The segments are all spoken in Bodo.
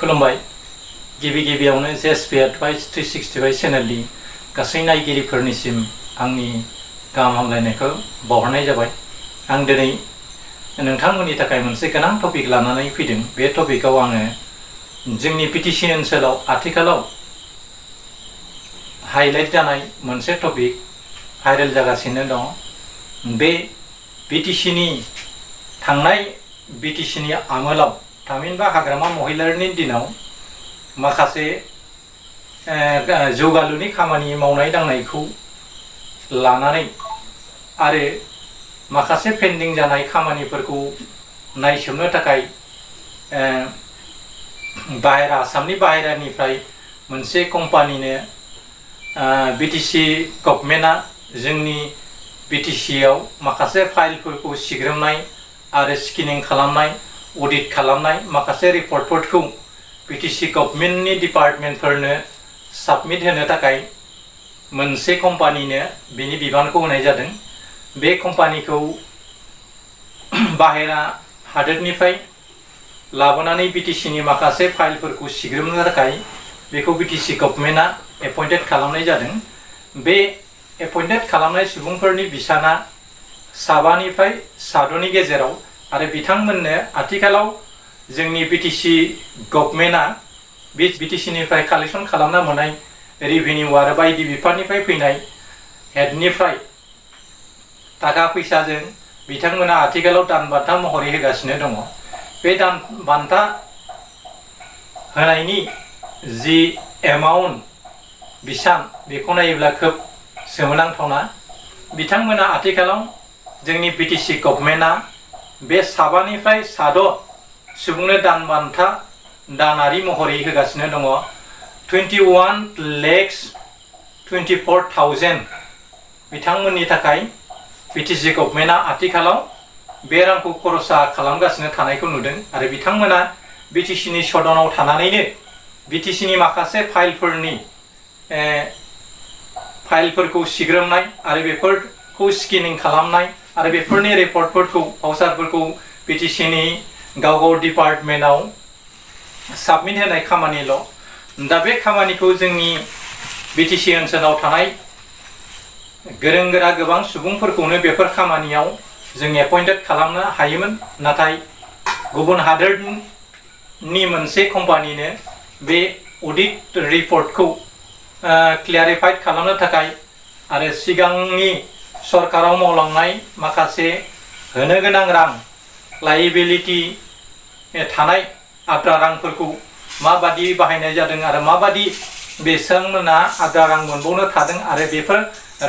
खुलुमबाय गिबियावनो जेएसपी एडभाइस 365 चेनेलनि गासै नायगिरिफोरनिसिम आंनि गाहाम हामलायनायखौ बावहरनाय जाबाय। आं दिनै नोंथांमोननि थाखाय मोनसे गोनां टपिक लानानै फैदों। बे टपिकआव आङो जोंनि बीटीसी ओनसोलाव आथिखालाव हाइलाइट जानाय मोनसे टपिक भाइरेल जागासिनो दं। बे बीटीसीनि थांनाय बीटीसीनि आमोलाव थामहिनबा हाग्रामा महिलारिनि दिनाव माखासे जौगालुनि खामानि मावनाय दांनायखौ लानानै आरो माखासे पेन्डिं जानाय खामानिफोरखौ नायसोमनो थाखाय आसामनि बाहेरानिफ्राय मोनसे कम्पानिनो बीटीसी गभर्नमेन्टआ जोंनि बीटीसीआव माखासे फाइलफोरखौ सिग्रोमनाय आरो स्केनिं खालामनाय अडिट खालामनाय माखासे रिपर्टफोरखौ बीटीसी गभर्नमेन्टनि डिपार्टमेन्टफोरनो साबमिट होनो थाखाय मोनसे कम्पानिनो बिनि बिबानखौ होनाय जादों। बे कम्पानिखौ बाहेरा हादोरनिफ्राय लाबोनानै बीटीसीनि माखासे फाइलफोरखौ सिग्रोमनो थाखाय बेखौ बीटीसी गभर्नमेन्टआ एपइन्टेड खालामनाय जादों। बे एपइन्टेड खालामनाय सुबुंफोरनि बिसाना 7निफ्राय 7 गेजेराव आरो बिथांमोननो आथिखालाव जोंनि बीटीसी गभर्नमेन्टआ बीटीसीनिफ्राय कालेक्शन खालामना मोननाय रेभिनिउ आरो बायदि बिफाननिफ्राय फैनाय हेडनिफ्राय थाखा फैसाजों बिथांमोना आथिखालाव दान बान्था महरै होगासिनो दङ। बे दान बान्था होनायनि जि एमाउन्ट बिसान बेखौ नायोब्ला खोब सोमोनांथावना। बिथांमोना आथिखालाव जोंनि बीटीसी गभर्नमेन्टआ बे 7निफ्राय 7 सुबुंनो दान बान्था दानारि महरै होगासिनो दङ। 21,24,000 बिथांमोननि थाखाय बीटीसी गभर्नमेन्टआ आथिखालाव बे रांखौ खरसा खालामगासिनो थानायखौ नुदों आरो बिथांमोना बीटीसीनि सदनाव थानानैनो बीटीसीनि माखासे फाइलफोरखौ सिग्रोमनाय आरो बेफोरखौ स्केनिं खालामनाय आरो बेफोरनि रिपर्टफोरखौ भाउचारफोरखौ बीटीसीनि गाव डिपार्टमेन्टआव साबमिट होनाय खामानिल'। दा बे खामानिखौ जोंनि बीटीसी ओनसोलाव थानाय गोरों गोरा गोबां सुबुंफोरखौनो बेफोर खामानियाव जों एपइन्टेड खालामनो हायोमोन, नाथाय गुबुन हादोरनि मोनसे कम्पानिनो बे अडिट रिपर्टखौ क्लियारिफाइड खालामनो थाखाय आरो सिगांनि सरकाराव मावलांनाय माखासे होनो गोनां रां लायबिलिटी थानाय आद्रा रांफोरखौ माबादि बाहायनाय जादों आरो माबादि बिथांमोना आद्रा रां मोनबावनो थादों आरो बेफोर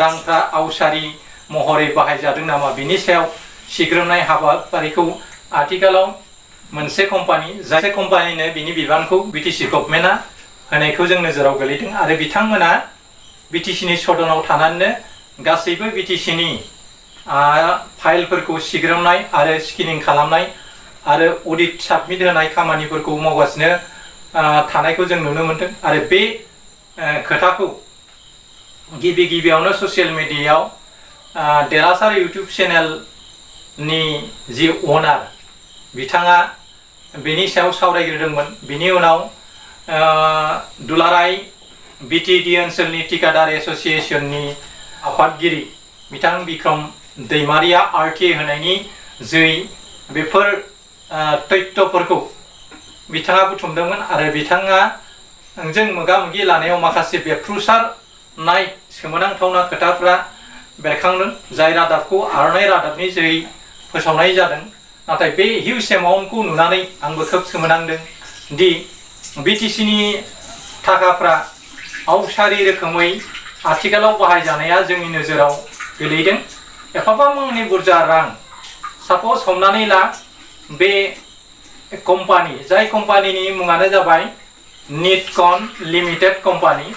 रांफ्रा आवसारि महरै बाहायजादों नामा बिनि सायाव सिग्रोमनाय हाबाफारिखौ आथिखालाव मोनसे कम्पानि जाय कम्पानिनो बिनि बिबानखौ बीटीसी गभर्नमेन्टआ होनायखौ जों नोजोराव गोलैदों आरो बिथांमोना बीटीसीनि सदनाव थानानैनो गासैबो बीटीसीनि फाइलफोरखौ सिग्रोमनाय आरो स्केनिं खालामनाय आरो अडिट साबमिट होनाय खामानिफोरखौ मावगासिनो थानायखौ जों नुनो मोनदों। आरो बे खोथाखौ गिबियावनो ससियेल मिडियायाव देरहासार इउटुब चेनेलनि जि अनार बिथाङा बेनि सायाव सावरायग्रोदोंमोन। बिनि उनाव दुलाराय बीटीडी ओनसोलनि टिकादार एस'सिएशननि आफादगिरि बिथां बिक्रम दैमारिया आरटिए होनायनि जै बेफोर तथ्यफोरखौ बिथाङा बुथुमदोंमोन आरो बिथाङा जों मोगा मोगि लानायाव माखासे बेफ्रुसारनाय सोमोनांथावना खोथाफ्रा बेरखांदों, जाय रादाबखौ आर'नाइ रादाबनि जोहै फोसावनाय जादों। नाथाय बे हिउज एमाउन्टखौ नुनानै आंबो खोब सोमोनांदों दि बीटीसीनि थाखाफ्रा आवसारि रोखोमै आथिखालाव बाहायजानाया जोंनि नोजोराव गोलैदों। एफाबांनि बुरजा रां, साप'ज हमनानै ला बे कम्पानि, जाय कम्पानिनि मुङानो जाबाय निटकन लिमिटेड कम्पानि।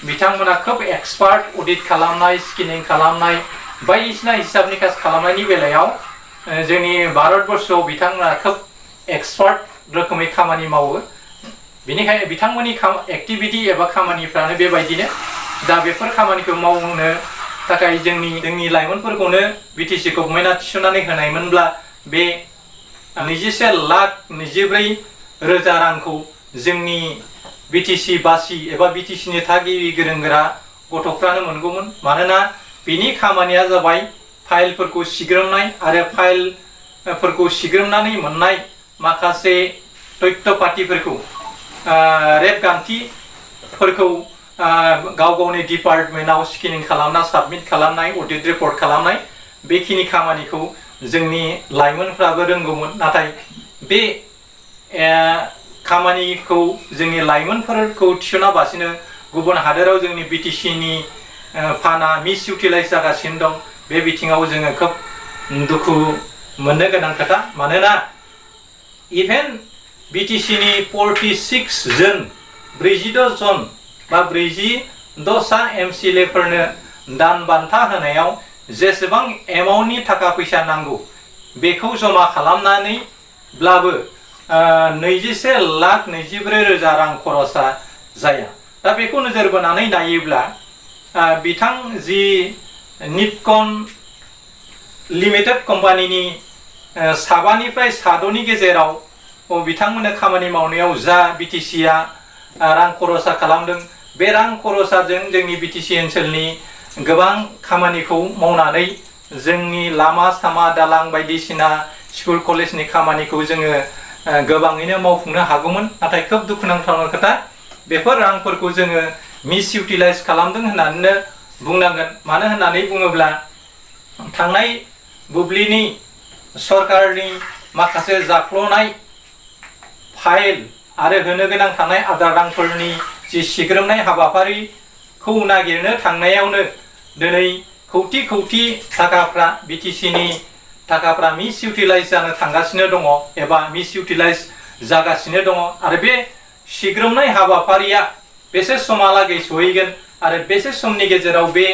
बिथांमोना खोब एक्सपार्ट अडिट खालामनाय, स्केनिं खालामनाय, बायदिसिना हिसाब निकास खालामनायनि बेलायाव जोंनि भारतबर्षआव बिथांमोना खोब एक्सपार्ट रोखोमै खामानि मावो। बेनिखायनो बिथांमोननि एक्टिभिटी एबा खामानिफ्रानो बेबायदिनो। दा बेफोर खामानिखौ मावनो थाखाय जोंनि लाइमोनफोरखौनो बीटीसी गभर्नमेन्टआ थिसननानै होनायमोनब्ला बे 21,24,000 रांखौ जोंनि बिटिसि बासि एबा बिटिसिनि थागिबि गोरों गोरा गथ'फ्रानो मोनगौमोन। मानोना बिनि खामानिया जाबाय फाइलफोरखौ सिग्रोमनाय आरो फाइलफोरखौ सिग्रोमनानै मोननाय माखासे तथ्य पातिफोरखौ रेबगान्थिफोरखौ गाव गावनि डिपार्टमेन्टआव स्केनिं खालामना साबमिट खालामनाय, अडिट रिपर्ट खालामनाय, बेखिनि खामानिखौ जोंनि लाइमोनफ्राबो रोंगौमोन। नाथाय बे खामानिखौ जोंनि लाइमोनफोरखौ थिसनाबासिनो गुबुन हादोराव जोंनि बिटिसिनि फान्डा मिस इउटिलाइज जागासिनो दं। बे बिथिङाव जोङो खोब दुखु मोननो गोनां खोथा। मानोना इभेन बिटिसिनि 46 जन 46 जन बा 46सा एमसिएलएफोरनो दान बान्था होनायाव जेसेबां एमाउन्टनि थाखा फैसा नांगौ बेखौ जमा खालामनानैब्लाबो 21,24,000 रां खरसा जाया। दा बेखौ नोजोर बोनानै नायोब्ला बिथां जि निटकन लिमिटेड कम्पानिनि 7निफ्राय 7नि गेजेराव बिथांमोननो खामानि मावनायाव जा बिटिसिआ रां खरसा खालामदों, बे रां खरसाजों जोंनि बिटिसि ओनसोलनि गोबां खामानिखौ मावनानै जोंनि लामा सामा दालां बायदिसिना स्कुल कलेजनि खामानिखौ जोङो गोबाङैनो मावफुंनो हागौमोन। नाथाय खोब दुखुनांथाव खोथा, बेफोर रांफोरखौ जोङो मिस इउटिलाइज खालामदों होननानै बुंनांगोन। मानो होननानै बुङोब्ला थांनाय बुब्लिनि सरकारनि माखासे जाख्ल'नाय फाइल आरो होनो गोनां थानाय आदार रांफोरनि जि सिग्रोमनाय हाबाफारिखौ नागिरनो थांनायावनो दिनै कौटि कौटि थाखाफ्रा बिटिसिनि थाखाफ्रा मिस इउटिलाइज जानो थांगासिनो दङ एबा मिस इउटिलाइज जागासिनो दङ। आरो बे सिग्रोमनाय हाबाफारिया बेसे समहालागै सहैगोन आरो बेसे समनि गेजेराव बे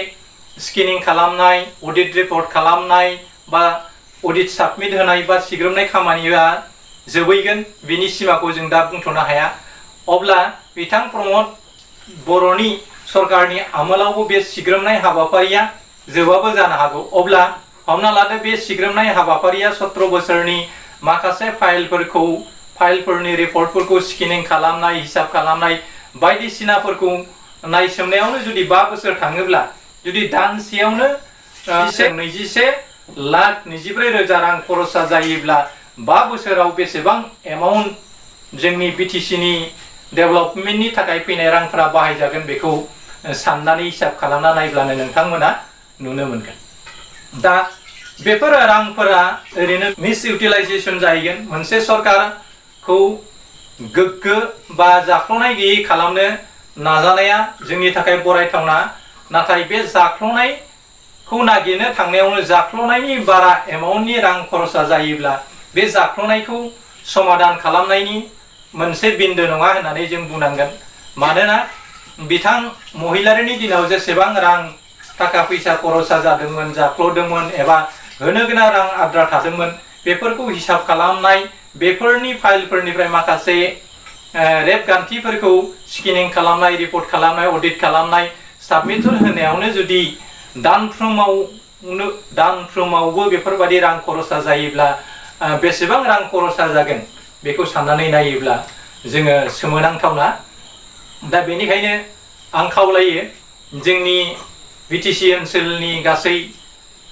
स्केनिं खालामनाय, अडिट रिपर्ट खालामनाय बा अडिट साबमिट होनाय बा सिग्रोमनाय खामानिया जोबैगोन, बिनि सिमाखौ जों दा बुंथ'नो हाया। अब्ला बिथां प्रमद बर'नि सरकारनि आमोलावबो बे सिग्रोमनाय हाबाफारिया जोबाबो जानो हागौ। अब्ला हमना लादो बे सिग्रोमनाय हाबाफारिया 17 बोसोरनि माखासे फाइलफोरनि रिपर्टफोरखौ स्केनिं खालामनाय, हिसाब खालामनाय बायदिसिनाफोरखौ नायसोमनायावनो जुदि 5 बोसोर थाङोब्ला, जुदि दानसेयावनो 21,24,000 रां खरसा जायोब्ला 5 बोसोराव बेसेबां एमाउन्ट जोंनि बिटिसिनि डेभेलपमेन्टनि थाखाय फैनाय रांफोरा बाहायजागोन बेखौ साननानै हिसाब खालामना नायब्लानो नोंथांमोना नुनो मोनगोन। दा बेफोर रांफोरा ओरैनो मिस इउटिलाइजेसन जाहैगोन। मोनसे सरकारखौ गोग्गो बा जाख्ल'नाय गैयै खालामनो नाजानाया जोंनि थाखाय बरायथावना। नाथाय बे जाख्ल'नायखौ नागिरनो थांनायावनो जाख्ल'नायनि बारा एमाउन्टनि रां खरसा जायोब्ला बे जाख्ल'नायखौ समाधान खालामनायनि मोनसे बिन्दो नङा होननानै जों बुंनांगोन। मानोना बिथां महिलारिनि दिनाव जेसेबां रां थाखा फैसा खरसा जादोंमोन, जाख्ल'दोंमोन एबा होनो गोनां रां आद्रा थादोंमोन, बेफोरखौ हिसाब खालामनाय, बेफोरनि फाइलफोरनिफ्राय माखासे रेबगान्थिफोरखौ स्केनिं खालामनाय, रिपर्ट खालामनाय, अडिट खालामनाय, साबमिट होनायावनो जुदि दानफ्रोमावबो बेफोरबायदि रां खरसा जायोब्ला बेसेबां रां खरसा जागोन बेखौ साननानै नायोब्ला जोङो सोमोनांथावना। दा बेनिखायनो आं खावलायो जोंनि बिटिसि ओनसोलनि गासै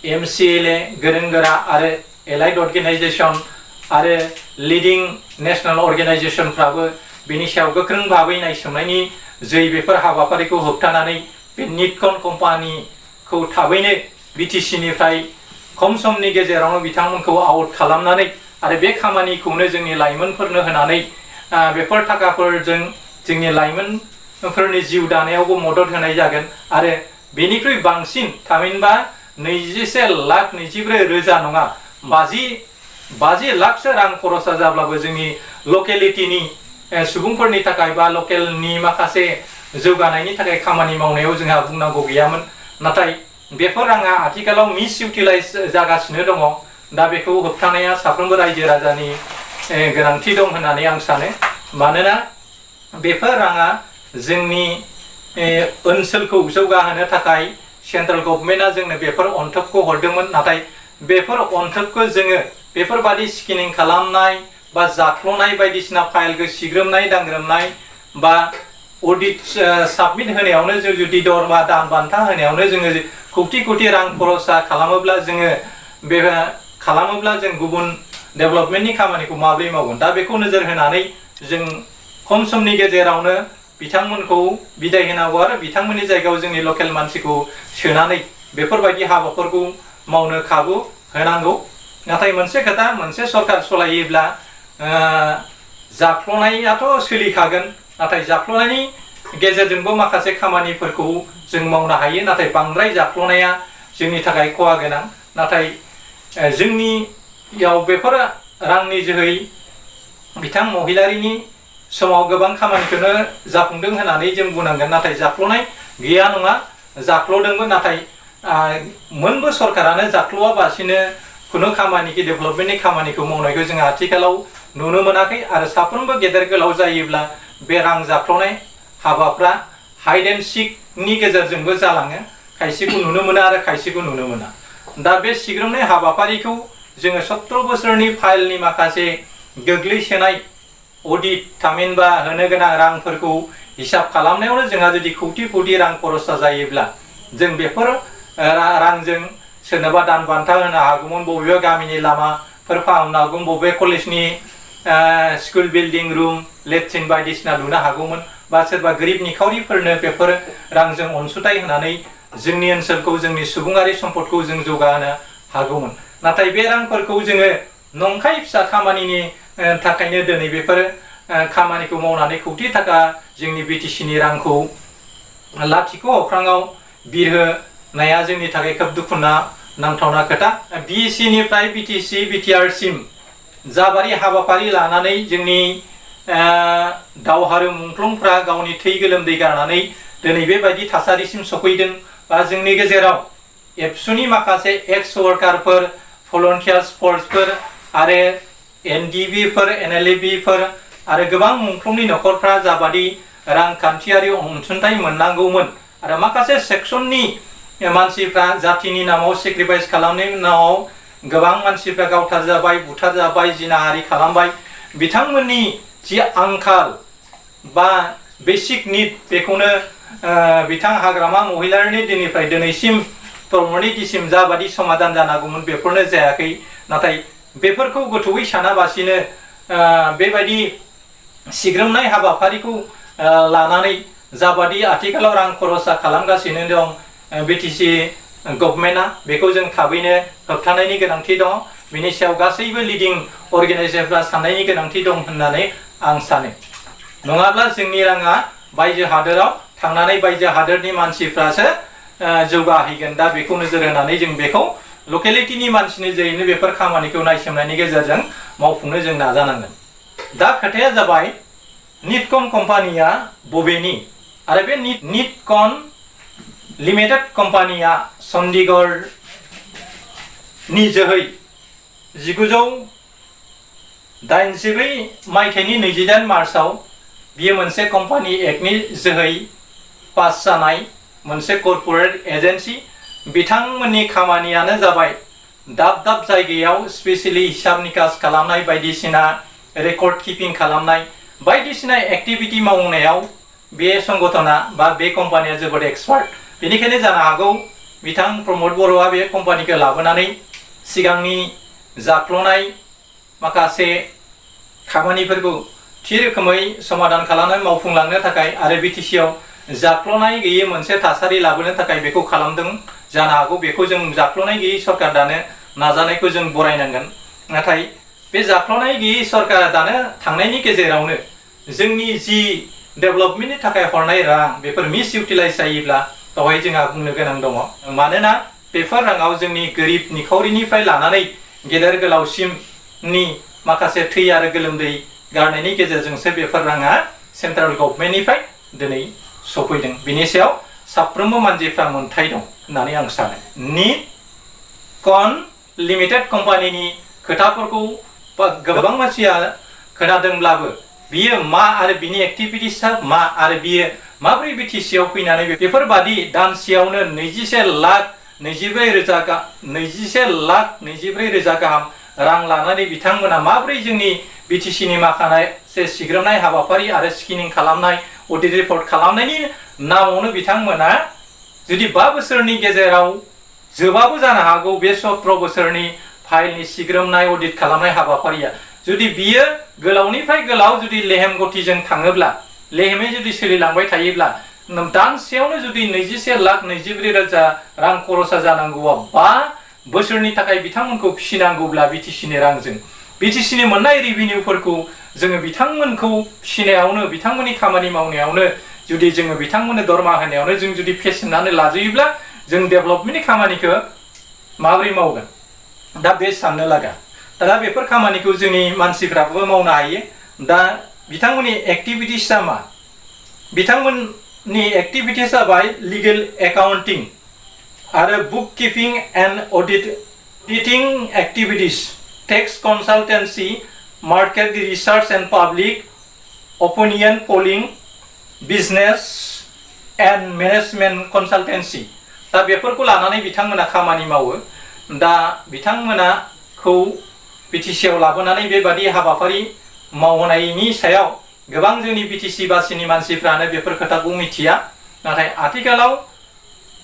एमसिएलए गोरों गोरा आरो एलाइड अर्गेनाइजेसन आरो लिडिं नेशनेल अर्गेनाइजेसनफ्राबो बेनि सायाव गोख्रों भाबै नायसोमनायनि जै बेफोर हाबाफारिखौ होबथानानै बे निटकन कम्पानिखौ थाबैनो बिटिसिनिफ्राय खम समनि गेजेरावनो बिथांमोनखौ आउट खालामनानै आरो बे खामानिखौनो जोंनि लाइमोनफोरनो होनानै बेफोर थाखाफोरजों जोंनि लाइमोनफोरनि जिउ दानायावबो मदद होनाय जागोन। आरो बेनिख्रुइ बांसिन थामहिनबा 21,24,000 नङा 50 लाखसो रां खरसा जाब्लाबो जोंनि लकेलिटिनि सुबुंफोरनि थाखाय बा लकेलनि माखासे जौगानायनि थाखाय खामानि मावनायाव जोंहा बुंनांगौ गैयामोन। नाथाय बेफोर राङा आथिखालाव मिस इउटिलाइज जागासिनो दङ। दा बेखौ होबथानाया साफ्रोमबो रायजो राजानि गोनांथि दं होननानै आं सानो। मानोना बेफोर राङा जोंनि ओनसोलखौ जौगाहोनो थाखाय सेन्ट्रेल गभर्नमेन्टआ जोंनो बेफोर अनथोबखौ हरदोंमोन। नाथाय बेफोर अनथोबखौ जोङो बेफोरबादि स्केनिं खालामनाय, बा जाख्ल'नाय बायदिसिना फाइलखौ सिग्रोमनाय दांग्रोमनाय बा अडिट साबमिट होनायावनो जों जुदि दरमा दान बान्था होनायावनो जोङो कौटि कौटि रां खरसा खालामोब्ला जों गुबुन डेभेलपमेन्टनि खामानिखौ माब्रै मावगोन। दा बेखौ नोजोर होनानै जों खम समनि गेजेरावनो बिथांमोनखौ बिदाय होनांगौ आरो बिथांमोननि जायगायाव जोंनि लकेल मानसिखौ सोनानै बेफोरबायदि हाबाफोरखौ मावनो खाबु होनांगौ। नाथाय मोनसे खोथा, मोनसे सरकार सलायोब्ला जाख्ल'नायाथ' सोलिखागोन, नाथाय जाख्ल'नायनि गेजेरजोंबो माखासे खामानिफोरखौ जों मावनो हायो। नाथाय बांद्राय जाख्ल'नाया जोंनि थाखाय खहा गोनां। नाथाय जोंनियाव बेफोर रांनि जोहै बिथां महिलारिनि समाव गोबां खामानिखौनो जाफुंदों होननानै जों बुंनांगोन। नाथाय जाख्ल'नाय गैया नङा, जाख्ल'दोंबो। नाथाय मोनबो सरकारानो जाख्ल'आबासिनो खुनु खामानिखौ डेभेलपमेन्टनि खामानिखौ मावनायखौ जों आथिखालाव नुनो मोनाखै। आरो साफ्रोमबो गेदेर गोलाव जायोब्ला बे रां जाख्ल'नाय हाबाफ्रा हाइड एन्ड सिकनि गेजेरजोंबो जालाङो। खायसेखौ नुनो मोनो आरो खायसेखौ नुनो मोना। दा बे सिग्रोमनाय हाबाफारिखौ जोङो 17 बोसोरनि फाइलनि माखासे गोग्लैसोनाय अडिट थामहिनबा होनो गोनां रांफोरखौ हिसाब खालामनायावनो जोंहा जुदि कौटि कौटि रां खरसा जायोब्ला जों बेफोर रांजों सोरनोबा दान बान्था होनो हागौमोन, बबेबा गामिनि लामाफोर फाहामनो हागौमोन, बबेबा कलेजनि स्कुल बिल्डिं रुम लेट्रिन बायदिसिना लुनो हागौमोन, बा सोरबा गरिब निखावरिफोरनो बेफोर रांजों अनसुंथाइ होनानै जोंनि ओनसोलखौ, जोंनि सुबुङारि सम्पदखौ जों जौगाहोनो हागौमोन। नाथाय बे रांफोरखौ जोङो नंखाय फिसा खामानिनि थाखायनो दिनै बेफोर खामानिखौ मावनानै कौटि थाखा जोंनि बिटिसिनि रांखौ लाथिख' अख्राङाव बिरहोनाया जोंनि थाखाय खोब दुखु नांथावना खोथा। बिएसिनिफ्राय बिटिसि बिटिआरसिम जाबारि हाबाफारि लानानै जोंनि दावहारु मुंख्लंफ्रा गावनि थै गोलोमदै गारनानै दिनै बेबायदि थासारिसिम सफैदों। बा जोंनि गेजेराव एबसुनि माखासे एक्स वर्कारफोर, भलन्टियार्स फर्सफोर आरो एनडिबिफोर, एनएलएबिफोर आरो गोबां मुंख्लंनि न'खरफ्रा जाबादि रांखान्थियारि अनसुंथाइ मोननांगौमोन आरो माखासे सेक्सननि मानसिफ्रा जातिनि नामाव सेक्रिफाइस खालामनायनि उनाव गोबां मानसिफ्रा गावथार जाबाय, बुथार जाबाय, जिनाहारि खालामबाय। बिथांमोननि जि आंखाल बा बेसिक निड बेखौनो बिथां हाग्रामा महिलारिनि दिननिफ्राय दिनैसिम प्रमनितिसिम जाबादि समाधान जानांगौमोन बेफोरनो जायाखै। नाथाय बेफोरखौ गोथौयै सानाबासिनो बेबायदि सिग्रोमनाय हाबाफारिखौ लानानै जाबादि आथिखालाव रां खरसा खालामगासिनो दं बिटिसि गभर्नमेन्टआ, बेखौ जों थाबैनो होबथानायनि गोनांथि दं। बेनि सायाव गासैबो लिडिं अर्गेनाइजेसनफ्रा साननायनि गोनांथि दं होननानै आं सानो। नङाब्ला जोंनि राङा बायजो हादोराव थांनानै बायजो हादोरनि मानसिफ्रासो जौगाहैगोन। दा बेखौ नोजोर होनानै जों बेखौ लकेलिटिनि मानसिनि जोहैनो बेफोर खामानिखौ नायसोमनायनि गेजेरजों मावफुंनो जों नाजानांगोन। दा खोथाया जाबाय निटकन कम्पानिया बबेनि आरो बे निटकन लिमिटेड कम्पानिया चंडीगढ़नि जोहै 1987 मायथाइनि 28 मार्चआव बियो मोनसे कम्पानि एक्टनि जोहै पास जानाय मोनसे कर्परेट एजेन्सि। बिथांमोननि खामानियानो जाबाय दाब दाब जायगायाव स्पेशेलि हिसाब निकास खालामनाय, बायदिसिना रेकर्ड किपिं खालामनाय, बायदिसिना एक्टिभिटी मावनायाव बे संगठना बा बे कम्पानिया जोबोद एक्सपार्ट। बेनिखायनो जानो हागौ बिथां प्रमद बर'आ बे कम्पानिखौ लाबोनानै सिगांनि जाख्ल'नाय माखासे खामानिफोरखौ थि रोखोमै समाधान खालामनानै मावफुंलांनो थाखाय आरो बिटिसिआव जाख्ल'नाय गैयै मोनसे थासारि लाबोनो थाखाय बेखौ खालामदों जानो हागौ। बेखौ जों जाख्ल'नाय गैयै सरकार दानो नाजानायखौ जों बरायनांगोन। नाथाय बे जाख्ल'नाय गैयै सरकार दानो थांनायनि गेजेरावनो जोंनि जि डेभेलपमेन्टनि थाखाय हरनाय रां बेफोर मिस इउटिलाइज जायोब्ला बेवहाय जोंहा बुंनो गोनां दङ। मानोना बेफोर राङाव जोंनि गोरिब निखावरिनिफ्राय लानानै गेदेर गोलावसिमनि माखासे थै आरो गोलोमदै गारनायनि गेजेरजोंसो बेफोर राङा सेन्ट्रेल गभर्नमेन्टनिफ्राय दिनै सफैदों। बिनि सायाव साफ्रोमबो मानसिफ्रा मोन्थाय दं होननानै आं सानो। निटकन लिमिटेड कम्पानिनि खोथाफोरखौ गोबां मानसिया खोनादोंब्लाबो बियो मा आरो बिनि एक्टिभिटिसआ मा आरो बियो माबोरै बिटिसिआव फैनानै बेफोरबादि दानसेयावनो 21 लाख 24,000 गाहाम रां लानानै बिथांमोना माबोरै जोंनि बिटिसिनि माखासे सिग्रोमनाय हाबाफारि आरो स्किनिं खालामनाय अडिट रिपर्ट खालामनायनि नामावनो बिथांमोना जुदि 5 बोसोरनि गेजेराव जोबाबो जानो हागौ बे 17 बोसोरनि फाइलनि सिग्रोमनाय अडिट खालामनाय हाबाफारिया जुदि बियो गोलावनिफ्राय गोलाव जुदि लेहेम गतिजों थाङोब्ला लेहेमै जुदि सोलिलांबाय थायोब्ला दानसेयावनो जुदि 21,24,000 रां खरसा जानांगौआ 5 बोसोरनि थाखाय बिथांमोनखौ फिसिनांगौब्ला बिटिसिनि रांजों बिटिसिनि मोननाय रेभिनिउफोरखौ जोङो बिथांमोनखौ फिसिनायावनो बिथांमोननि खामानि मावनायावनो जुदि जोङो बिथांमोननो दरमा होनायावनो जों जुदि फेसेमनानै लाजोबोब्ला जों डेभेलपमेन्टनि खामानिखौ माबोरै मावगोन दा बे साननो लागा दा बेफोर खामानिखौ जोंनि मानसिफ्राबो मावनो हायो दा बिथांमोननि एक्टिभिटिसआ मा बिथांमोननि एक्टिभिटिस जाबाय लिगेल एकाउन्टिं आरो book keeping and auditing activities tax consultancy market research and public opinion polling business and management consultancy दा बेफोरखौ लानानै बिथांमोना खामानि मावो दा बिथांमोनाखौ बिटिसिआव लाबोनानै बेबादि हाबाफारि मावनायनि सायाव गोबां जोंनि बिटिसि बासिनि मानसिफ्रानो बेफोर खोथाखौ मिथिया नाथाय आथिखालाव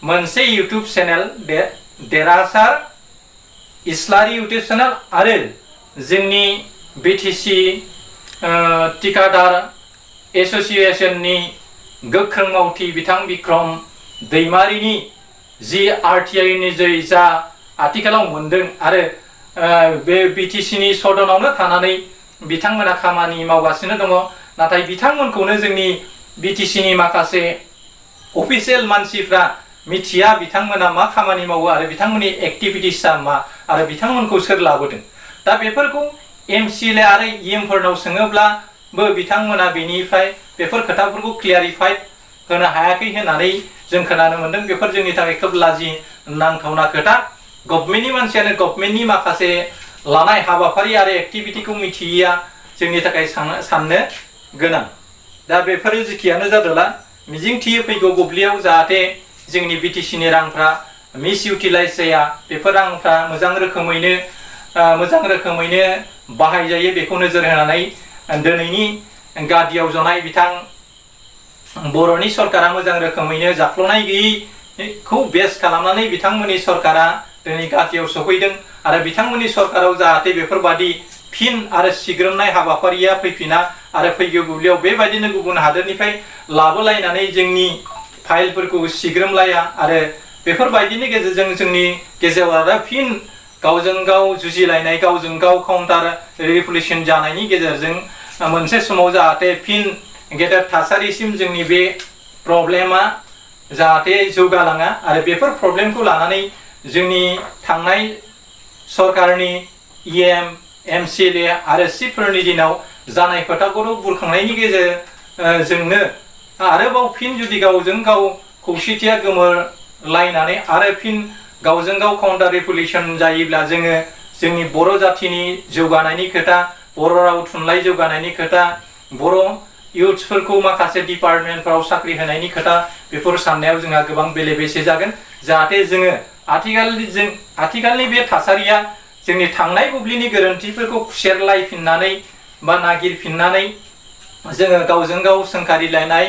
मोनसे इउट्यूब चेनेल देरासार इस्लारि इउट्यूब चेनेल आरो जोंनि बिटिसि टिकादार एसोसिएशननि गोख्रों मावथि बिथां बिक्रम दैमारिनि जि आरटिआइनि जै जा आथिखालाव मोनदों आरो बे बिटिसिनि सदनावनो थानानै बिथांमोना खामानि मावगासिनो दङ नाथाय बिथांमोनखौनो जोंनि बिटिसिनि माखासे अफिसियेल मानसिफ्रा मिथिया बिथांमोना मा खामानि मावो आरो बिथांमोननि एक्टिभिटिसआ मा आरो बिथांमोनखौ सोर लाबोदों दा बेफोरखौ एमसिएलए आरो इएमफोरनाव सोङोब्लाबो बिथांमोना बेनिफ्राय बेफोर खोथाफोरखौ क्लियारिफाइड होनो हायाखै होननानै जों खोनानो मोनदों बेफोर जोंनि थाखाय खोब लाजि नांथावना खोथा गभर्नमेन्टनि मानसियानो गभर्नमेन्टनि माखासे लानाय हाबाफारि आरो एक्टिभिटिखौ मिथियैया जोंनि थाखाय साननो गोनां दा बेफोरो जेखियानो जादोंला मिजिंथियो फैगौ बुब्लियाव जाहाथे जोंनि बिटिसिनि रांफ्रा मिस इउटिलाइज जाया बेफोर रांफ्रा मोजां रोखोमैनो बाहायजायो बेखौ नोजोर होनानै दिनैनि गादियाव जनाय बिथां बर'नि सरकारा मोजां रोखोमैनो जाख्ल'नाय गैयैखौ बेस खालामनानै बिथांमोननि सरकारा दिनै गादियाव सफैदों आरो बिथांमोननि सरकाराव जाहाथे बेफोरबादि फिन आरो सिग्रोमनाय हाबाफारिया फैफिना आरो फैगौ बुब्लियाव बेबायदिनो गुबुन हादोरनिफ्राय लाबोलायनानै जोंनि फाइलफोरखौ सिग्रोमलाया आरो बेफोरबायदिनि गेजेरजों जोंनि गेजेराव आरो फिन गावजों गाव जुजिलायनाय गावजों गाव काउन्टार रिभलिउसन जानायनि गेजेरजों मोनसे समाव जाहाथे फिन गेदेर थासारिसिम जोंनि बे प्रब्लेमा जाहाथे जौगालाङा आरो बेफोर प्रब्लेमखौ लानानै जोंनि थांनाय सरकारनि इएम एमसिएलए आरो सिफोरनि दिनाव जानाय खोथाखौ बुरखांनायनि गेजेरजोंनो आरोबाव फिन जुदि गावजों गाव खौसेथिया गोमोरलायनानै आरो फिन गावजों गाव काउन्टार रिभलिउसन जायोब्ला जोङो जोंनि बर' जाथिनि जौगानायनि खोथा बर' राव थुनलाइ जौगानायनि खोथा बर' इउथ्सफोरखौ माखासे डिपार्टमेन्टफोराव साख्रि होनायनि खोथा बेफोर साननायाव जोंहा गोबां बेले बेसे जागोन जाहाथे जोङो आथिखालनि बे थासारिया जोंनि थांनाय बुब्लिनि गोरोन्थिफोरखौ खुसेरलायफिननानै बा नागिरफिननानै जोङो गावजों गाव सोंखारिलायनाय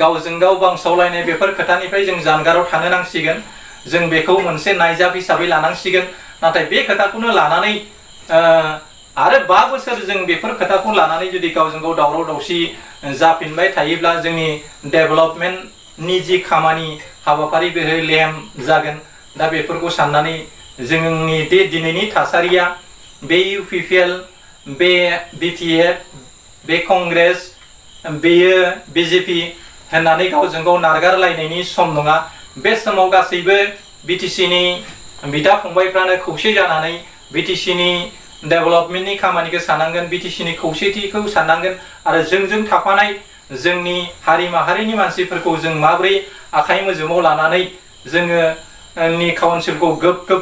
गावजों गाव बांसावलायनाय बेफोर खोथानिफ्राय जों जानगाराव थानो नांसिगोन जों बेखौ मोनसे नायजाब हिसाबै लानांसिगोन नाथाय बे खोथाखौनो लानानै आरो 5 बोसोर जों बेफोर खोथाखौ लानानै जुदि गावजों गाव दावराव दावसि जाफिनबाय थायोब्ला जोंनि डेभेलपमेन्टनि जि खामानि हाबाफारि बेहाय लेहेम जागोन दा बेफोरखौ साननानै जोंनि दिनैनि थासारिया बे इउपिपिएल बे बिटिएफ बे कंग्रेस बेयो बिजेपि होननानै गावजों गाव नारगारलायनायनि सम नङा बे समाव गासैबो बिटिसिनि बिदा फंबायफ्रानो खौसे जानानै बिटिसिनि डेभेलपमेन्टनि खामानिखौ साननांगोन बिटिसिनि खौसेथिखौ साननांगोन आरो जोंजों थाफानाय जोंनि हारि माहारिनि मानसिफोरखौ जों माबोरै आखाइ मोजोमाव लानानै जोङो नि काउन्सिलखौ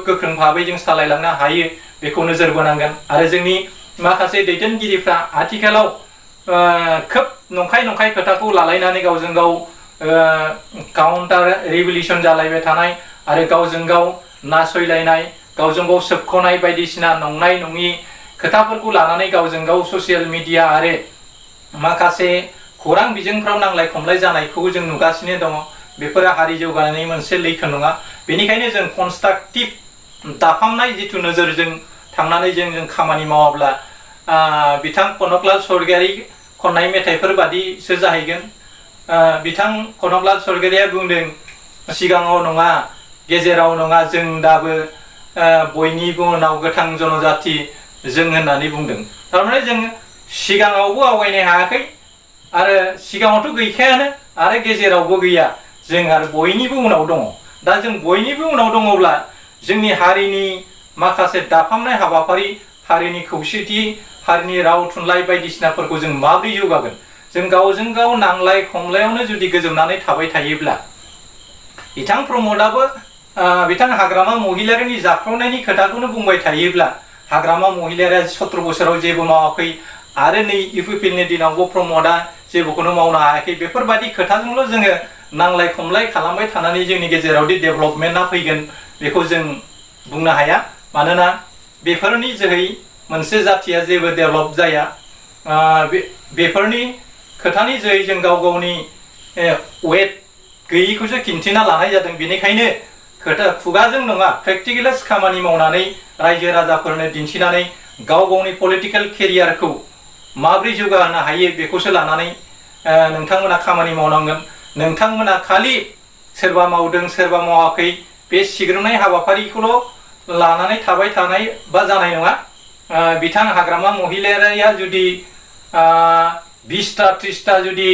गोख्रों भाबै जों सालायलांनो हायो बेखौ नोजोर बोनांगोन आरो जोंनि माखासे दैदेनगिरिफ्रा आथिखालाव खोब नंखाय खोथाखौ लालायनानै गावजों गाव काउन्टार रिभलिउसन जालायबाय थानाय आरो गावजों गाव नासयलायनाय गावजों गाव सोबख'नाय बायदिसिना नंनाय नङि खोथाफोरखौ लानानै गावजों गाव ससियेल मिडिया आरो माखासे खौरां बिजोंफ्राव नांलाय खमलाय जानायखौ जों नुगासिनो दङ। बेफोरो हारि जौगानायनि मोनसे लैखोन नङा। बेनिखायनो जों कनस्ट्राक्टिभ दाफामनाय जिथु नोजोरजों थांनानै जों खामानि मावाब्ला बिथां कनकलाल स्वर्गियारि खननाय मेथाइफोर बादिसो जाहैगोन। बिथां कनकलाल स्वर्गियारिया बुंदों, सिगाङाव नङा गेजेराव नङा जों दाबो बयनिबो उनाव गोथां जनजाति जों होननानै बुंदों। थारमाने जों सिगाङावबो आवगायनो हायाखै आरो सिगाङावथ' गैखायानो आरो गेजेरावबो गैया, जों आरो बयनिबो उनाव दङ। दा जों बयनिबो उनाव दङब्ला जोंनि हारिनि माखासे दाफामनाय हाबाफारि, हारिनि खौसेथि, हारिनि राव थुनलाइ बायदिसिनाफोरखौ जों माबोरै जौगागोन? जों गावजों गाव नांलाय खमलायावनो जुदि गोजोमनानै थाबाय थायोब्ला, बिथां प्रमदआबो बिथां हाग्रामा महिलारिनि जाख्ल'नायनि खोथाखौनो बुंबाय थायोब्ला, हाग्रामा महिलारिया 17 बोसोराव जेबो मावाखै आरो नै इउपिपिएलनि दिनावबो प्रमदआ जेबोखौनो मावनो हायाखै, बेफोरबायदि खोथाजोंल' जोङो नांलाय खमलाय खालामबाय थानानै जोंनि गेजेरावदि डेभेलपमेन्टआ फैगोन बेखौ जों बुंनो हाया। मानोना बेफोरनि जोहै मोनसे जाथिया जेबो डेभेलप जाया। बेफोरनि खोथानि जोहै जों गाव गावनि वेट गैयिखौसो खिन्थिना लानाय जादों। बेनिखायनो खुगाजों नङा, प्रेक्टिकेलाइज खामानि मावनानै रायजो राजाफोरनो दिन्थिनानै गाव गावनि पलिटिकेल केरियारखौ माबोरै जौगाहोनो हायो बेखौसो लानानै नोंथांमोना खामानि मावनांगोन। नोंथांमोना खालि सोरबा मावदों सोरबा मावाखै बे सिग्रोमनाय हाबाफारिखौल' लानानै थाबाय थानाय बा जानाय नङा। बिथां हाग्रामा महिलारिया जुदि 20टा 30टा जुदि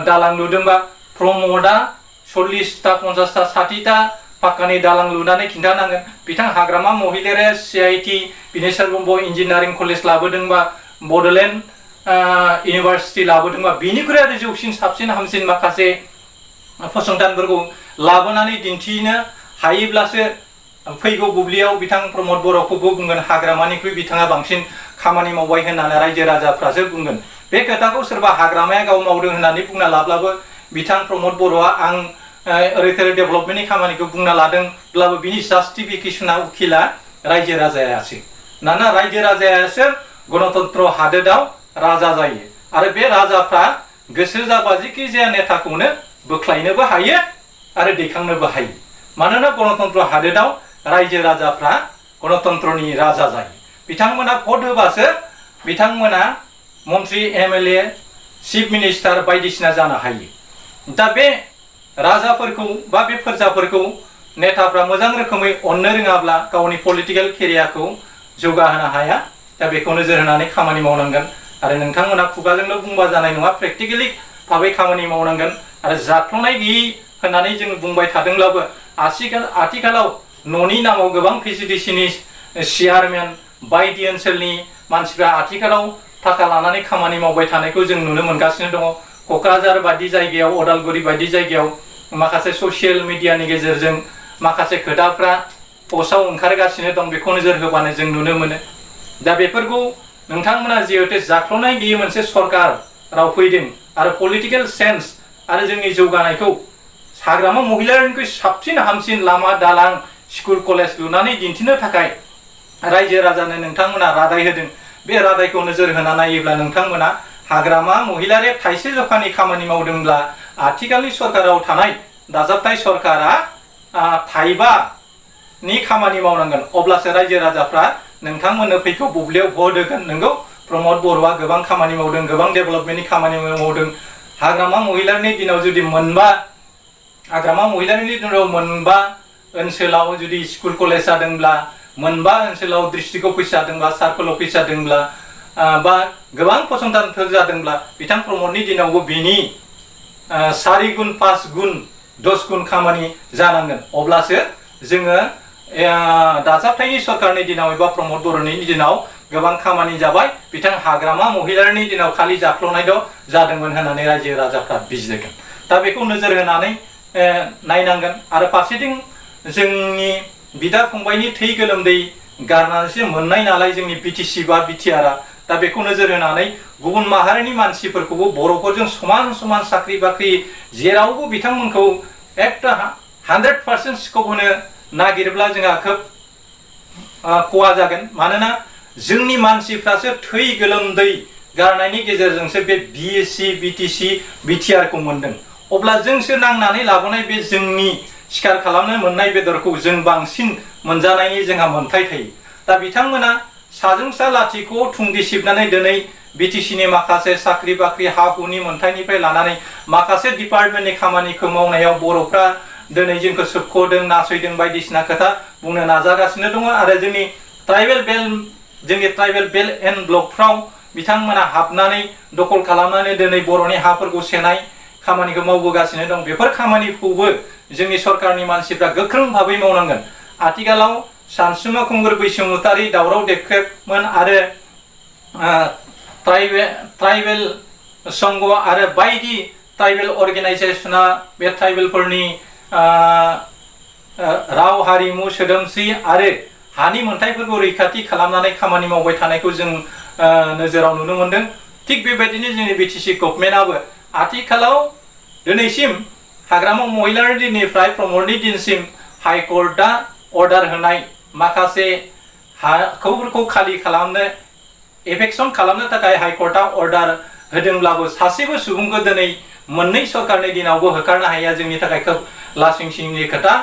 दालां लुदोंबा, प्रमदआ 40टा 50टा 60टा पाक्कानि दालां लुनानै खिन्थानांगोन। बिथां Hagrama Mohilary CIT Bineswar Brahma engineering college लाबोदोंबा, बड'लेण्ड इउनिभार्सिटि लाबोदोंबा, बिनिख्रुइ आरो जौसिन साबसिन हामसिन माखासे फसंथानफोरखौ लाबोनानै दिन्थिनो हायोब्लासो फैगौ बुब्लियाव बिथां प्रमद बर'खौबो बुंगोन हाग्रामानिख्रुइ बिथाङा बांसिन खामानि मावबाय होननानै रायजो राजाफ्रासो बुंगोन। बे खोथाखौ सोरबा हाग्रामाया गाव मावदों होननानै बुंना लाब्लाबो बिथां प्रमद बर'आ आं ओरै डेभेलपमेन्टनि खामानिखौ बुंना लादोंब्लाबो बिनि जास्टिफिकेसना उखिला रायजो राजायासो। मानोना रायजो राजायासो गणतन्त्र हादोराव राजा जायो आरो बे राजाफ्रा गोसो जाबा जेखि जाया नेताखौनो बोख्लायनोबो हायो आरो दैखांनोबो हायो। मानोना गणतन्त्र हादोराव रायजो राजाफ्रा गणतन्त्रनि राजा जायो। बिथांमोना भट होबासो बिथांमोना मन्त्रि MLA चिफ मिनिस्टार बायदिसिना जानो हायो। दा बे राजाफोरखौ बा बे फोरजाफोरखौ नेताफ्रा मोजां रोखोमै अननो रोङाब्ला गावनि पलिटिकेल केरियारखौ जौगाहोनो हाया। दा बेखौ नोजोर होनानै खामानि मावनांगोन आरो नोंथांमोना खुगाजोंल' बुंबा जानाय नङा, प्रेक्टिकेलि भाबै खामानि मावनांगोन। आरो जाख्ल'नाय गैयि होननानै जों बुंबाय थादोंब्लाबो आथिखालाव न'नि नामाव गोबां PCDCनि चेयारमेन बायदि ओनसोलनि मानसिफ्रा आथिखालाव थाखा लानानै खामानि मावबाय थानायखौ जों नुनो मोनगासिनो दङ। क'क्राझार बायदि जायगायाव, अदालगुरि बायदि जायगायाव माखासे ससियेल मिडियानि गेजेरजों माखासे खोथाफ्रा पस्टआव ओंखारगासिनो दं। बेखौ नोजोर होबानो जों नुनो मोनो। दा बेफोरखौ नोंथांमोना जिहेतु जाख्ल'नाय गैयि मोनसे सरकाराव फैदों आरो पलिटिकेल सेन्स आरो जोंनि जौगानायखौ हाग्रामा महिलारिनिख्रुइ साबसिन हामसिन लामा दालां स्कुल कलेज लुनानै दिन्थिनो थाखाय रायजो राजानो नोंथांमोना रादाय होदों। बे रादायखौ नोजोर होना नायोब्ला नोंथांमोना हाग्रामा महिलारिया थाइसे जखानि खामानि मावदोंब्ला आथिखालनि सरकाराव थानाय दाजाबथाय सरकारा 5नि खामानि मावनांगोन। अब्लासो रायजो राजाफ्रा नोंथांमोननो फैगौ बुब्लियाव भट होगोन। नोंगौ प्रमद बर'आ गोबां खामानि मावदों, गोबां डेभेलपमेन्टनि खामानि मावदों। हाग्रामा महिलारिनि दिनाव जुदि हाग्रामा महिलारिनि दिनाव मोनबा ओनसोलाव जुदि स्कुल कलेज जादोंब्ला, मोनबा ओनसोलाव डिस्ट्रिक्ट अफिस जादोंब्ला, सार्कल अफिस जादोंब्ला, बा गोबां फसंथानफोर जादोंब्ला बिथां प्रमदनि दिनावबो बिनि 4 गुन 5 गुन 10 गुन खामानि जानांगोन। अब्लासो जोङो दाजाबथायनि सरकारनि दिनाव एबा प्रमद बर'नि दिनाव गोबां खामानि जाबाय, बिथां हाग्रामा महिलारिनि दिनाव खालि जाख्ल'नायल' जादोंमोन होननानै रायजो राजाफ्रा बिजिरगोन। दा बेखौ नोजोर होनानै नायनांगोन। आरो फारसेथिं जोंनि बिदा फंबायनि थै गोलोमदै गारनानैसो मोननाय नालाय जोंनि BTC बा BTR दा बेखौ नोजोर होनानै गुबुन माहारिनि मानसिफोरखौबो बर'फोरजों समान समान साख्रि बाख्रि जेरावबो बिथांमोनखौ एकदम 100% स्कप होनो नागिरोब्ला जोंहा खोब खहा जागोन। मानोना जोंनि मानसिफ्रासो थै गोलोमदै गारनायनि गेजेरजोंसो बे बिएससि बिटिसि बिटिआरखौ मोनदों। अब्ला जोंसो नांनानै लाबोनाय बे जोंनि सिखार खालामनो मोननाय बेदरखौ जों बांसिन मोनजानायनि जोंहा मोन्थाय थायो। दा बिथांमोना साजों सा लाथिख' थुंदि सिबनानै दिनै बिटिसिनि माखासे साख्रि बाख्रि हा हुनि मोन्थायनिफ्राय लानानै माखासे डिपार्टमेन्टनि खामानिखौ मावनायाव बर'फ्रा दिनै जोंखौ सोबख'दों नासयदों बायदिसिना खोथा बुंनो नाजागासिनो दङ। आरो जोंनि ट्राइबेल बेल्ट एन्ड ब्लकफ्राव बिथांमोना हाबनानै दखल खालामनानै दिनै बर'नि हाफोरखौ सेनाय खामानिखौ मावबोगासिनो दं। बेफोर खामानिखौबो जोंनि सरकारनि मानसिफ्रा गोख्रों भाबै मावनांगोन। आथिखालाव सानसुमा खुंगुर बैसोमुतारि दावराव देख्रेबमोन आरो ट्राइबेल संघ आरो बायदि ट्राइबेल अर्गेनाइजेसना बे ट्राइबेलफोरनि राव हारिमु सोदोमस्रि आरो हानि मोन्थायफोरखौ रैखाथि खालामनानै खामानि मावबाय थानायखौ जों नोजोराव नुनो मोनदों। थिग बेबायदिनो जोंनि बिटिसि गभर्नमेन्टआबो आथिखालाव दिनैसिम हाग्रामा महिलारि दिननिफ्राय प्रमदनि दिनसिम हाइकर्टआ अर्डार होनाय माखासे हाखौफोरखौ खालि खालामनो एफेक्सन खालामनो थाखाय हाइकर्टआ अर्डार होदोंब्लाबो सासेबो सुबुंखौ दिनै मोननै सरकारनि दिनावबो होखारनो हाया जोंनि थाखाय खोब लासिंसिंनि खोथा।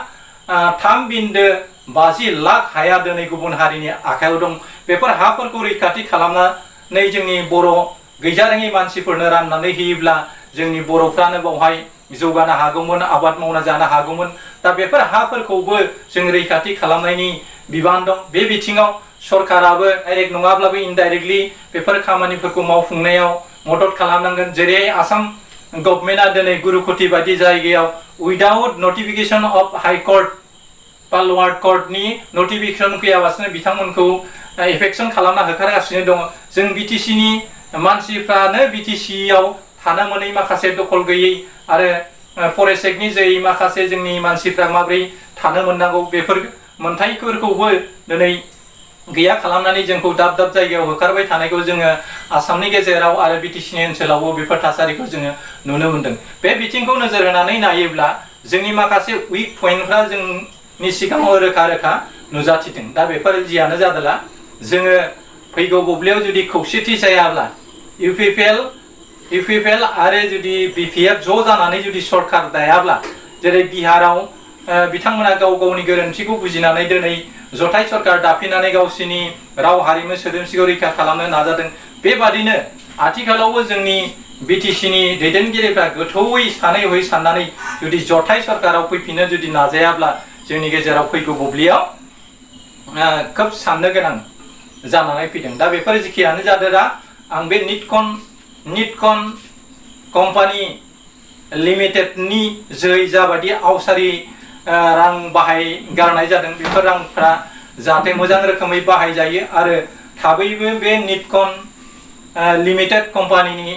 3.50 लाख हाया दिनै गुबुन हारिनि आखायाव दं। बेफोर हाफोरखौ रैखाथि खालामनानै जोंनि बर' गैजारोङै मानसिफोरनो राननानै होयोब्ला जोंनि बर'फ्रानो बावहाय जौगानो हागौमोन, आबाद मावना जानो हागौमोन। दा बेफोर हाफोरखौबो जों रैखाथि खालामनायनि बिबान दं। बे बिथिङाव सरकाराबो डाइरेक्ट नङाब्लाबो इनडाइरेक्टलि बेफोर खामानिफोरखौ मावफुंनायाव मदद खालामनांगोन। जेरै आसाम गभर्नमेन्टआ दिनै गुरुकुटि बायदि जायगायाव उइदाउट नटिफिकेसन अफ हाइकर्ट बा लवार कर्टनि नटिफिकेसन फैयालासिनो बिथांमोनखौ एफेक्सन खालामना होखारगासिनो दङ। जों बिटिसिनि मानसिफ्रानो बिटिसिआव थानो मोनै माखासे दखल गैयै आरो फरेस्ट एक्टनि जोयै माखासे जोंनि मानसिफ्रा माबोरै थानो मोननांगौ बेफोर मोन्थायफोरखौबो दिनै गैया खालामनानै जोंखौ दाब दाब जायगायाव होखारबाय थानायखौ जोङो आसामनि गेजेराव आरो बिटिसिनि ओनसोलावबो बेफोर थासारिखौ जोङो नुनो मोनदों। बे बिथिंखौ नोजोर होनानै नायोब्ला जोंनि माखासे उइक पइन्टफ्रा जोंनि सिगाङाव रोखा रोखा नुजाथिदों। दा बेफोर जियानो जादोंला जोङो फैगौ बुब्लियाव जुदि खौसेथि जायाब्ला इउपिपिएल आरो जुदि बिपिएफ ज' जानानै जुदि सरकार दायाब्ला जेरै बिहाराव बिथांमोना गाव गावनि गोरोन्थिखौ बुजिनानै दिनै जथाय सरकार दाफिननानै गावसिनि राव हारिमु सोदोमस्रिखौ रैखा खालामनो नाजादों। बेबादिनो आथिखालावबो जोंनि बिटिसिनि दैदेनगिरिफ्रा गोथौयै सानै हयै साननानै जुदि जथाय सरकाराव फैफिननो जुदि नाजायाब्ला जोंनि गेजेराव फैगौ बुब्लियाव खोब साननो गोनां जानानै फैदों। दा बेफोर जेखियानो जादोंरा आं बे निटकन कम्पानि लिमिटेडनि जोहै जाबायदि आवसारि रां गारनाय जादों बेफोर रांफ्रा जाहाथे मोजां रोखोमै बाहायजायो आरो थाबैबो बे निटकन लिमिटेड कम्पानिनि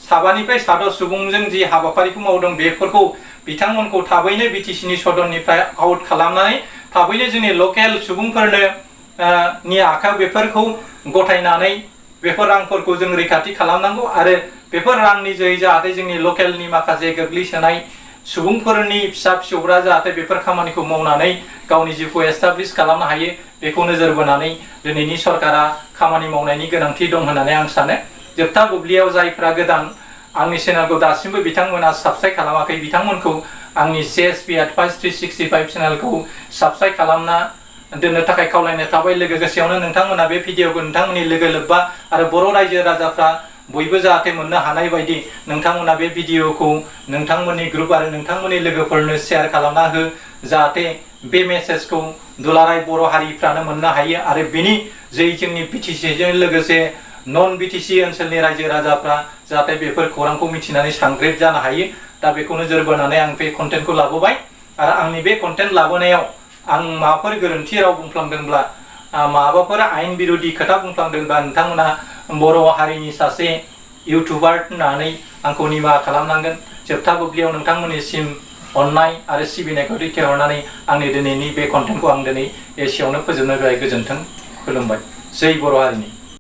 साबानिफ्राय साद' सुबुंजों जि हाबाफारिखौ मावदों बेफोरखौ बिथांमोनखौ थाबैनो बिटिसिनि सदननिफ्राय आउट खालामनानै थाबैनो जोंनि लकेल सुबुंफोरनो नि आखायाव बेफोरखौ गथायनानै बेफोर रांफोरखौ जों रैखाथि खालामनांगौ आरो बेफोर रांनि जोहै जाहाथे जोंनि लकेलनि माखासे गोग्लैसोनाय सुबुंफोरनि फिसा फिसौफ्रा जाहाथे बेफोर खामानिखौ मावनानै गावनि जिउखौ एस्टाब्लिश खालामनो हायो बेखौ नोजोर बोनानै दिनैनि सरकारा खामानि मावनायनि गोनांथि दं होननानै आं सानो। जोबथा बुब्लियाव जायफ्रा गोदान आंनि चेनेलखौ दासिमबो बिथांमोना साबस्क्राइब खालामाखै बिथांमोनखौ आंनि CSP Advice 365 चेनेलखौ साबस्क्राइब खालामना दोननो थाखाय खावलायनाय थाबाय। लोगोसेयावनो नोंथांमोना बे भिडिअखौ नोंथांमोननि लोगो लोब्बा आरो बर' रायजो राजाफ्रा बयबो जाहाथे मोननो हानाय बायदि नोंथांमोना बे भिडिअखौ नोंथांमोननि ग्रुप आरो नोंथांमोननि लोगोफोरनो शेयार खालामना हो जाहाथे बे मेसेजखौ दुलाराय बर' हारिफ्रानो मोननो हायो आरो बेनि जै जोंनि बिटिसिजों लोगोसे नन बिटिसि ओनसोलनि रायजो राजाफ्रा जाहाथे बेफोर खौरांखौ मिथिनानै सांग्रेट जानो हायो। दा बेखौ नोजोर बोनानै आं बे कन्टेन्टखौ लाबोबाय आरो आंनि बे कन्टेन्ट लाबोनायाव आं माबाफोर गोरोन्थि राव बुंफ्लांदोंब्ला माबाफोर आयेन बिरोधि खोथा बुंफ्लांदोंब्ला नोंथांमोना बर' हारिनि सासे इउटुबार होननानै आंखौ निमाहा खालामनांगोन। जोबथा बुब्लियाव नोंथांमोननिसिम अननाय आरो सिबिनायखौ दैथायहरनानै आंनि दिनैनि बे कन्टेन्टखौ आं दिनै एसेयावनो फोजोबनो थाखाय गोजोन्थों खुलुमबाय। जै बर' हारिनि।